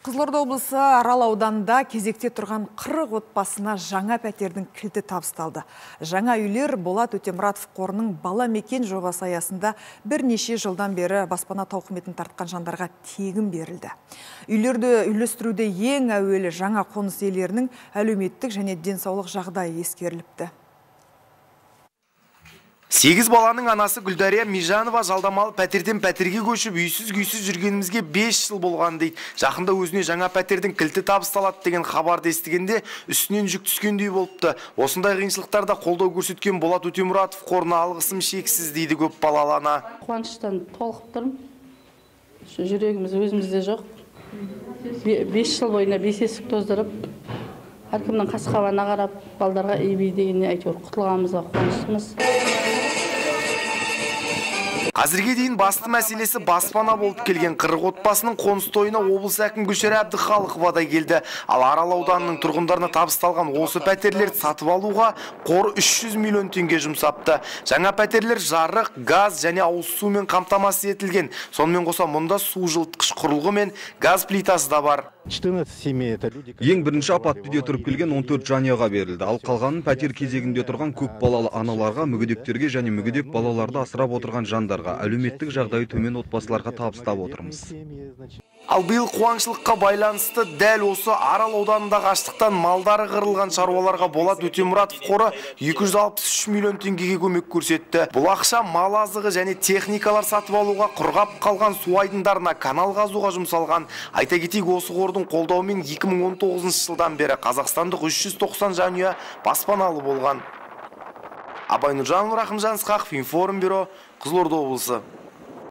Қызылорда облысы Арал ауданында кезекте тұрған 40 отбасына жаңа пәтердің кілті табысталды. Жаңа үйлер Болат Өтемұратов қорының «Бала мекен» жобасы аясында бірнеше жылдан бері баспана тауқыметін тартқан жандарға тегін берілді. Үйлерді үйлестіруде ең әуелі жаңа қоныс иелерінің әлеуметтік және денсаулық жағдайы ескеріліпті. 8 баланың анасы Гүлдария Межанова жалдамалы пәтерден пәтерге көшіп, үйсіз күйсіз жүргенімізге 5 жыл болған дейді. Жақында өзіне жаңа пәтердің кілті табысталады деген хабарды естігенде үстінен жүк түскендей болыпты. Осындай қиыншылықтарда қолдау көрсеткен Болат Өтемұратов қорына алғысым шексіз дейді көп балалы ана. Қуаныштан толқып тұрмын. Жүрегіміз өзімізде жоқ. 5 жыл бойына 5 есік тоздырып, әркімнің қас-қабағына қарап, балдарға ей дегеніне әйтеуір құтылғанымызға қуаныштымыз. Қазірге дейін басты мәселесі баспана болып келген 40 отбасының қоныс тойына облыс әкімі Гүлшара Әбдіхалықова да келді. Ал Арал ауданының тұрғындарына табысталған осы пәтерлерді сатып алуға қор 300 миллион теңге жұмсапты. Жаңа пәтерлер жарық, газ және ауыз сумен қамтамасыз етілген. Сонымен қоса мұнда су жылытқыш құрылғы мен газ плитасы да бар. 14 семей это люди. Ең бірінші апатты үйде тұрып келген 14 жанұяға берілді. Ал қалғанын пәтер кезегінде тұрған көп балалы аналарға, мүгедектерге және мүгедек балаларды асырап отырған жандарға, әлеуметтік жағдайы төмен отбасыларға табыстап отырмыз. Ал биыл қуаңшылыққа байланысты дәл осы Арал ауданындағы аштықтан малдары қырылған шаруаларға Болат Өтемұратов қоры 263 миллион теңгеге көмек көрсетті. Бұл ақша мал азығы және техникалар сатып алуға, құрғап қалған су айдындарына канал қазуға жұмсалған. Айта кетейік, осы қордың қолдауымен 2019 жылдан бері қазақстандық 390 жанұя баспаналы болған. Абай Нұржанов, Рахымжан Ысқақов, Информбюро, Қызылорда облысы.